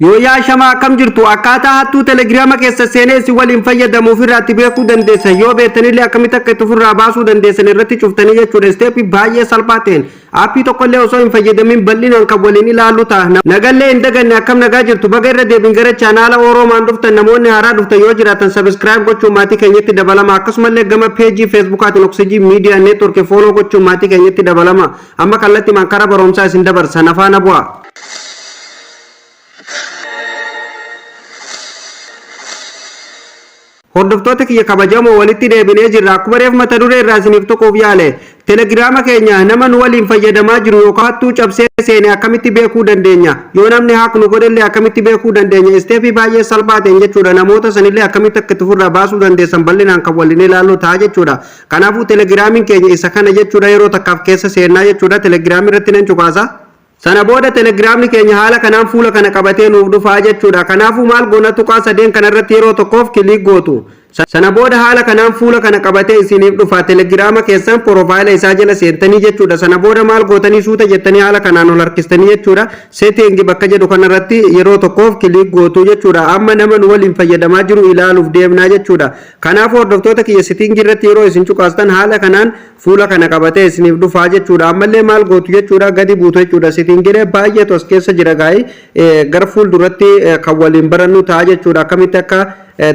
Yoo yaashamaa, akkam jirtu? Akkaataa hattuu Telegiraama keessa seenee si waliin fayyadamuuf irraatti beekuu dandeessan, yoo beektanillee akkamitti akka itti ofirraa baasuu dandeessan irratti cuftanii jechuudha. Step baay'ee salphaa ta'een app tokkollee osoo hin fayyadamin bal'inaan kan waliin ilaallu ta'a. Nagallee hin daganne. Akkam nagaa jirtu? Baga irra deebiin gara chaanaala Oroomaan dhuftan. Namoonni haaraa dhuftan yoo jiraatan subscribe gochuun maatii keenyatti dabalama. Akkasumallee gama peejii Feesbuukaatiin Oksijii Miidiyaa Network follow gochuun maatii keenyatti dabalama. Amma kallattii karaa barumsaa isin dabarsa, nafaana bu'a. Hordoftoota kiyya kabajamoo, walitti deebinee jirra. Akkuma reef mata duree irraa isiniif tuquuf yaale, Telegiraama keenya nama nu waliin fayyadamaa jiru yookaan hattuu cabsee seene akkamitti beekuu dandeenya? Yoo namni hack nu godhellee akkamitti beekuu dandeenya? Step baay'ee salphaa ta'een jechuudha. Namoota sanillee akkamitti akka itti ofirraa baasuu dandeessan bal'inaan kan waliin ilaallu ta'a jechuudha. Kanaafuu Telegiraamiin keenya isa kana jechuudha. Yeroo takkaaf keessa seennaa jechuudha. Telegiraamii irratti nan cuqaasa. Sana booda Telegiraamni keenya haala kanaan fuula kana qabatee nuuf dhufaa jechuudha. Kanaafuu maal goona? Tuqaa sadeen kanarratti yeroo tokkoof click gootu. Sana booda haala kanaan fuula kana qabatee isiniif dhufa. Telegiraama keessan profile isaa jala seentanii jechuudha. Sana booda maal gootanii? Suuta jettanii haala kanaan ol harkistanii jechuudha. Setting bakka jedhu kanarratti yeroo tokkoof click gootu jechuudha. Amma nama nu waliin fayyadamaa jiru ilaaluuf deemnaa jechuudha. Kanaafuu hordoftoota kiyya, setting irratti yeroo isin cuqaastan haala kanaan fuula kana qabatee isiniif dhufaa jechuudha. Ammallee maal gootu jechuudha? Gadi buutu jechuudha. Settingilee baay'eetu as keessa jira gaa'ii, gara fuulduratti kan waliin barannu ta'a jechuudha. Akkamitti akka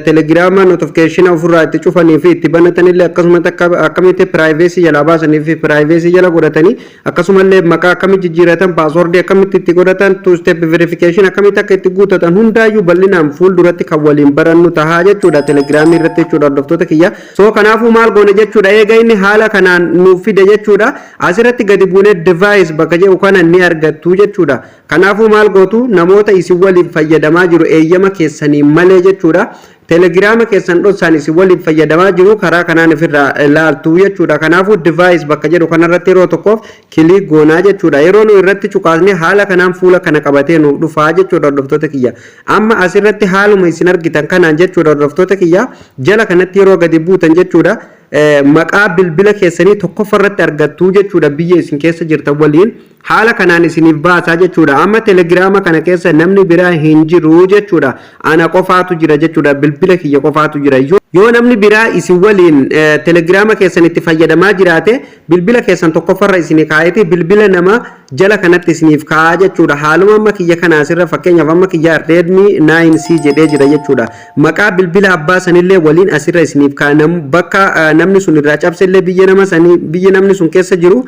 Telegiraama notification ofirraa itti cufanii fi itti banatanillee, akkasumatti akkamitti privacy jalaa baasanii fi privacy jala godhatanii, akkasumallee maqaa akkamitti jijjiiratan, password akkamitti itti godhatan, two step verification akkamitti akka itti guutatan hundaayyuu bal'inaan fuulduratti kan waliin barannu tahaa jechuudha Telegiraamii irratti jechuudha, hordoftoota kiyya. So kanaafuu maal goone jechuudha? Eega inni haala kanaan nuuf fide jechuudha, asirratti gadi buunee device bakka jedhu kana ni argattu jechuudha. Kanaafuu maal gootu? Namoota isin waliin fayyadamaa jiru eeyyama keessanii malee jechuudha. Telegiraama keessan dhoksaan isin waliin fayyadamaa jiru karaa kanaan ofirraa ilaaltu jechuudha. Kanaafuu device bakka jedhu kanarratti yeroo tokkoof click goonaa jechuudha. Yeroo nu irratti cuqaasne haala kanaan fuula kana qabatee nuuf dhufaa jechuudha, hordoftoota kiyya. Amma asirratti haaluma isin argitan kanaan jechuudha, hordoftoota kiyya, jala kanatti yeroo gadi buutan jechuudha. Maqaa bilbila keessanii tokkoffarratti argattu jechuudha. Biyya isin keessa jirtan waliin haala kanaan isiniif baasaa jechuudha. Amma Telegiraama kana keessa namni biraa hin jiru jechuudha. Ana qofaatu jira jechuudha. Bilbila kiyya qofaatu jira. Yoo namni biraa isin waliin Telegiraama keessan itti fayyadamaa jiraate, bilbila keessan tokkoffarra isinii kaa'eeti bilbila nama jala kanatti isiniif kaa'aa jechuudha. Haaluma amma kiyya kana asirra, fakkeenyaaf amma kiyya Redmi 9C jedhee jira jechuudha. Maqaa bilbila abbaa sanillee waliin asirra isiniif kaa'a. Bakka namni sun irraa cabsellee biyya nama sanii, biyya namni sun keessa jiru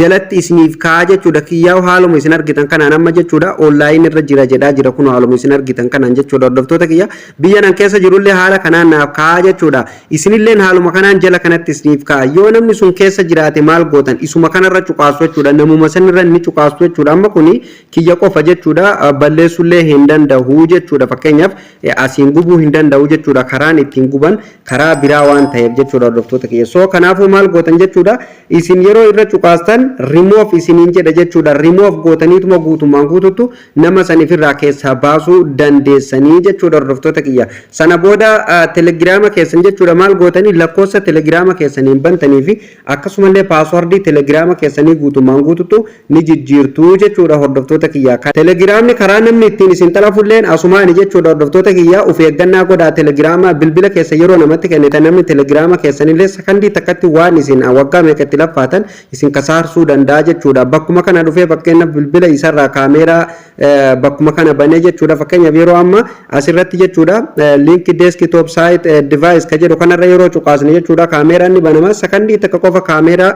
jalatti isiniif kaa'aa jechuudha. Kiyyaa'u haaluma isin argitan kanaan amma jechuudha online irra jira jedhaa jira. Kun haaluma isin argitan kanaan jechuudha, hordoftoota kiyya, biyya nan keessa jirullee haala kanaan naaf kaa'aa jechuudha. Isinilleen haaluma kanaan jala kanatti isiniif kaa'a. Yoo namni sun keessa jiraate maal gootan? Isuma kanarra cuqaasu jechuudha. Namuma sanirra ni cuqaasu jechuudha. Amma kuni kiyya qofa jechuudha. Balleessullee hin danda'u jechuudha. Fakkeenyaaf asiin gubuu hin danda'u jechuudha. Karaan ittiin guban karaa biraa waan ta'eef jechuudha, hordoftoota kiyya. So kanaafuu maal gootan jechuudha? Isin yeroo irra cuqaastan remove isiniin jedha jechuudha. Remove gootaniituma guutummaan guututtu nama san ifirraa keessaa baasuu dandeessanii jechuudha, hordoftoota kiyya. Sana booda Telegiraama keessan jechuudha maal gootanii? Lakkoofsa Telegiraama keessaniin bantanii fi akkasumallee password Telegiraama keessanii guutummaan guututtu ni jijjiirtuu jechuudha, hordoftoota kiyya. Telegiraamni karaa namni ittiin isin xalafulleen asumaani jechuudha, hordoftoota kiyya. Of eeggannaa godhaa. Telegiraama bilbila keessa yeroo namatti kennitan, namni Telegiraama keessanillee sakandii takkatti waan isin waggaa meeqa itti laffaatan isin kasaarsuu danda'a jechuudha. Bakkuma kana dhufee, fakkeenyaaf bilbila isarraa kaameeraa bakkuma kana banee jechuudha. Fakkeenyaaf yeroo amma asirratti jechuudha link desktop site device ka jedhu kanarra yeroo cuqaasne jechuudha, kaameeraan ni banama. Sakandii takka qofa kaameeraa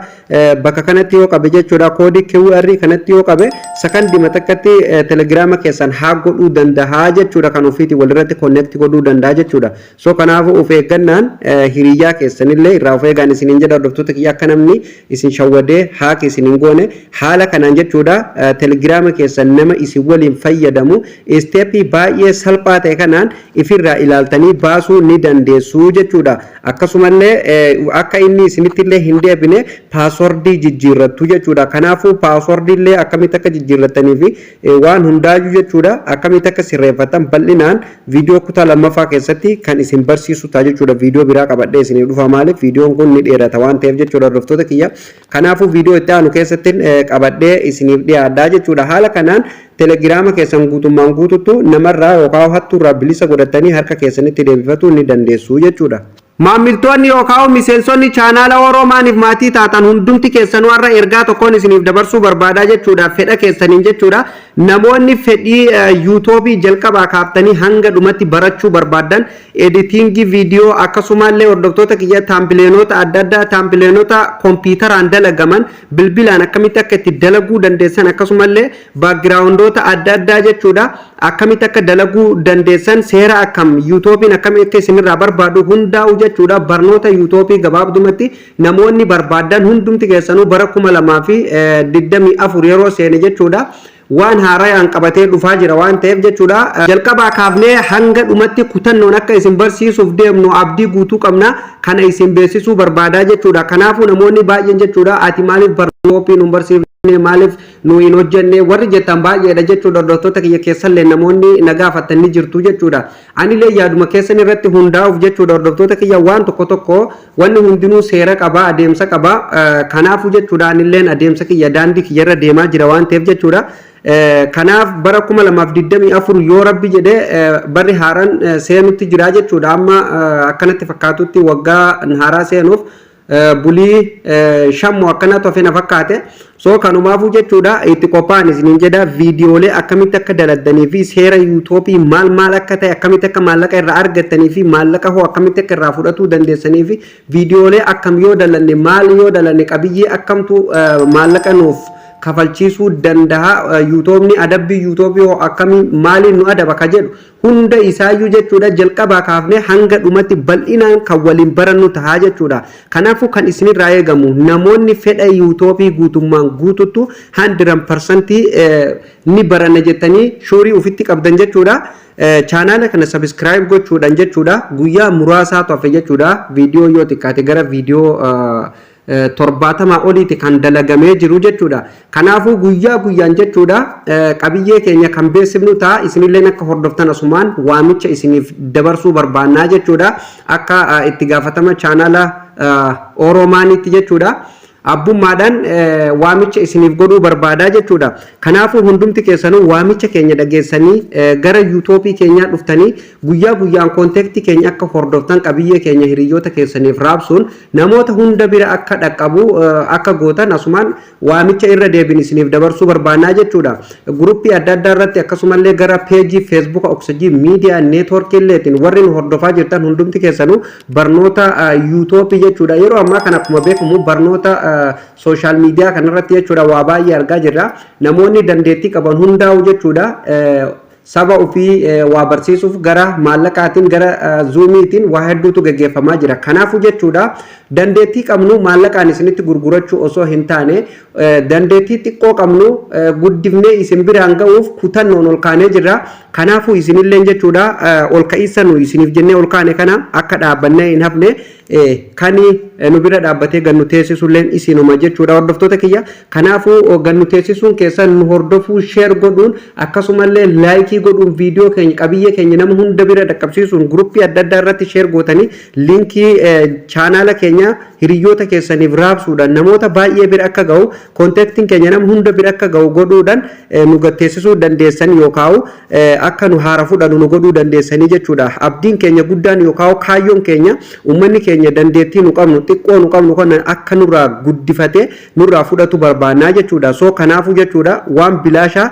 bakka kanatti yoo qabe jechuudha, koodii QR kanatti yoo qabe, sakandii takkatti Telegiraama keessan hack godhuu danda'a jechuudha. Kan ofiitii walirratti connect godhuu danda'a jechuudha. So kanaafuu of eeggannaan hiriyyaa keessanillee irraa of eegaan isiniin jedha, hordoftoota kiyya. Akka namni isin shawwadee hack isin hin goone haala kanaan jechuudha Telegiraama keessan nama isin waliin fayyadamu step baay'ee salphaa ta'e kanaan ifirraa ilaaltanii baasuu ni dandeessu jechuudha. Akkasumallee akka inni isinitti illee hin deebine password jijjiirrattu jechuudha. Kanaafuu password illee akkamitti akka jijjiirrattanii fi waan hundaayyuu jechuudha akkamitti akka sirreeffatan bal'inaan viidiyoo kutaa lammaffaa keessatti kan isin barsiisu ta'a jechuudha. Viidiyoo biraa qabadhee isiniif dhufa. Maaliif? Viidiyoon kun ni dheerata waan ta'eef jechuudha, hordoftoota kiyya. Kanaafuu viidiyoo itti Viidiyoo itti aanu keessatti qabadhee isiniif dhiyaadhaa jechuudha. Haala kanaan Telegiraama keessan guutummaan guututtu namarraa yookaan hattuurraa bilisa godhatanii harka keessanitti deebifatuu ni dandeessu jechuudha. Maammiltoonni yookaan miseensonni chaanaala Oroomaaniif maatii taatan hundumti keessanuu, har'a ergaa tokkoon isiniif dabarsuu barbaadaa jechuudha. Fedha keessaniin jechuudha. Namoonni fedhii YouTubeii jalqabaa kaaftanii hanga dhumatti barachuu barbaadan, editing viidiyoo, akkasumallee, hordoftoota kiyya, thumbnailota adda addaa, thumbnailota kompiitaraan dalagaman bilbilaan akkamitti akka itti dalaguu dandeessan, akkasumallee backgroundoota adda addaa jechuudha, akkamitti akka dalaguu dandeessan, seera akkam YouTubeiin akkamitti akka isinirraa barbaadu hundaa'u jechuudha. Barnoota YouTubeii gabaabdumatti namoonni barbaadan hundumti keessanuu, bara 2024 yeroo seene jechuudha, waan haarayaan qabatee dhufaa jira waan ta'eef jechuudha. Jalqabaa kaafnee hanga dhumatti kutannoon akka isin barsiisuuf deemnu abdii guutuu qabna. Kana isin beeksisuu barbaadaa jechuudha. Kanaafuu namoonni baay'een jechuudha, ati maaliif barnoota nu barsiifne, maaliif nu hin hojjenne warri jettan baay'eedha jechuudha. Hordoftoota kiyya keessallee namoonni na gaafatan ni jirtu jechuudha. Anillee yaaduma keessan irratti hundaa'uuf jechuudha, hordoftoota kiyya, waan tokko tokko wanni hundinuu seera qaba, adeemsa qaba. Kanaafuu jechuudha, anilleen adeemsa kiyya, daandii kiyyarra deemaa jira waan ta'eef jechuudha. Kanaaf bara 2024 yoo Rabbi jedhee barri haaraan seenutti jira jechuudha. Amma akkanatti fakkaatutti waggaa haaraa seenuuf bulii shammoo akkanatu hafe na fakkaate. So kanumaafuu jechuudha, itti qophaa'an isiniin jedha. Viidiyoolee akkamitti akka daladdanii fi seera YouTubeii maal maal akka ta'e, akkamitti akka maallaqa irraa argattanii fi maallaqa hoo akkamitti akka irraa fudhatuu dandeessanii fi viidiyoolee akkam yoo dalanne, maal yoo dalanne, qabiyyee akkamtu maallaqa nuuf kafalchiisuu danda'a, YouTubeni adabbii YouTubeii hoo akkamii, maaliin nu adaba ka jedhu hunda isaayyuu jechuudha, jalqabaa kaafnee hanga dhumatti bal'inaan kan waliin barannu tahaa jechuudha. Kanaafuu kan isinirraa eegamu, namoonni fedha YouTubeii guutummaan guututtu 100% ni baranna jettanii shuurii ofitti qabdan jechuudha. Chaanaala kana subscribe gochuudhaan jechuudha, guyyaa muraasaatu hafe jechuudha. Viidiyoo yoo xiqqaate gara viidiyoo 70 oliiti kan dalagamee jiru jechuudha. Kanaafuu guyyaa guyyaan jechuudha, qabiyyee keenya kan beeksifnu ta'a. Isinilleen akka hordoftan asumaan waamicha isiniif dabarsuu barbaannaa jechuudha. Akka itti gaafatama chaanaala Oroomaaniitti jechuudha. Abbummaadhaan waamicha isiniif godhuu barbaadaa jechuudha. Kanaafuu hundumti keessanuu waamicha keenya dhageessanii gara YouTubeii keenyaa dhuftanii guyyaa guyyaan contentii keenya akka hordoftan, qabiyyee keenya hiriyoota keessaniif raabsuun namoota hunda bira akka dhaqqabu akka gootan asumaan waamicha irra deebin isiniif dabarsuu barbaannaa jechuudha. Groupii adda addaa irratti, akkasumallee gara pageii Facebooka Oksijii Miidiyaa Networkii illeetiin warri nu hordofaa jirtan hundumti keessanuu barnoota YouTubeii jechuudha. Yeroo ammaa kana akkuma beekamu barnoota social media kanarratti jechuudha, waa baay'ee argaa jirra. Namoonni dandeettii qaban hundaa'u jechuudha, saba ofii waa barsiisuuf gara maallaqaatiin, gara Zoomiitiin waa hedduutu gaggeeffamaa jira. Kanaafuu jechuudha, dandeettii qabnu maallaqaan isinitti gurgurachuu osoo hin taane, dandeettii xiqqoo qabnu guddifnee isin biraan ga'uuf kutannoon ol kaanee jirra. Kanaafuu isinilleen jechuudha, ol ka'iinsa nu isiniif jennee ol kaane kana akka dhaabbannee hin hafne, kan nu bira dhaabbatee gannu teessisulleen isinuma jechuudha, hordoftoota kiyya. Kanaafuu gannu teessisuun keessan nu hordofuu, share godhuun, akkasumallee likeii godhuun, viidiyoo keenya, qabiyyee keenya nama hunda bira dhaqqabsiisuun, groupii adda addaa irratti share gootanii, linkii chaanaala keenya hiriyoota keessaniif raabsuudhaan namoota baay'ee bira akka ga'u, contentiin keenya nama hunda bira akka ga'u godhuudhaan nu gatteessisuu dandeessan yookaan akka nu haara fudhannu nu godhuu dandeessanii jechuudha. Abdiin keenya guddaan yookaan kaayyoon keenya uummanni keenya dandeettii nu qabnu, xiqqoo nu qabnu kana akka nurraa guddifate nurraa fudhatu barbaannaa jechuudha. So kanaafuu jechuudha, waan bilaashaa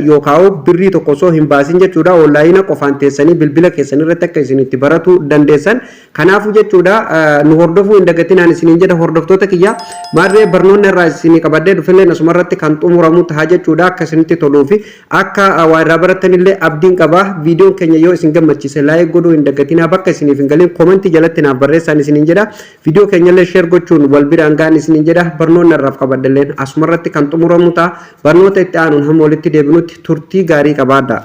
yookaan birrii tokko osoo hin baasin jechuudha, onlinea qofaan teessanii bilbila keessan irratti akka isin itti baratuu dandeessan. Kanaafuu jechuudha, nu hordofuu hin dagatinaan isiniin jedha, hordoftoota kiyya. Maarree barnoonni irraa isinii qabadhee dhufillee asuma irratti kan xumuramu ta'a jechuudha. Akka isinitti toluu fi akka waa irraa barattanillee abdiin qaba. Viidiyoon keenya yoo isin gammachiise like godhuu hin dagatinaa. Bakka isiniif hin galin commentii jalatti naaf barreessaan isiniin jedha. Viidiyoo keenyallee share gochuun wal biraan ga'an isiniin jedha. Barnoonni irraaf qabadhelleen asuma irratti kan xumuramu ta'a. Barnoota itti aanuun hamma walitti deebinutti turtii gaarii qabaadha.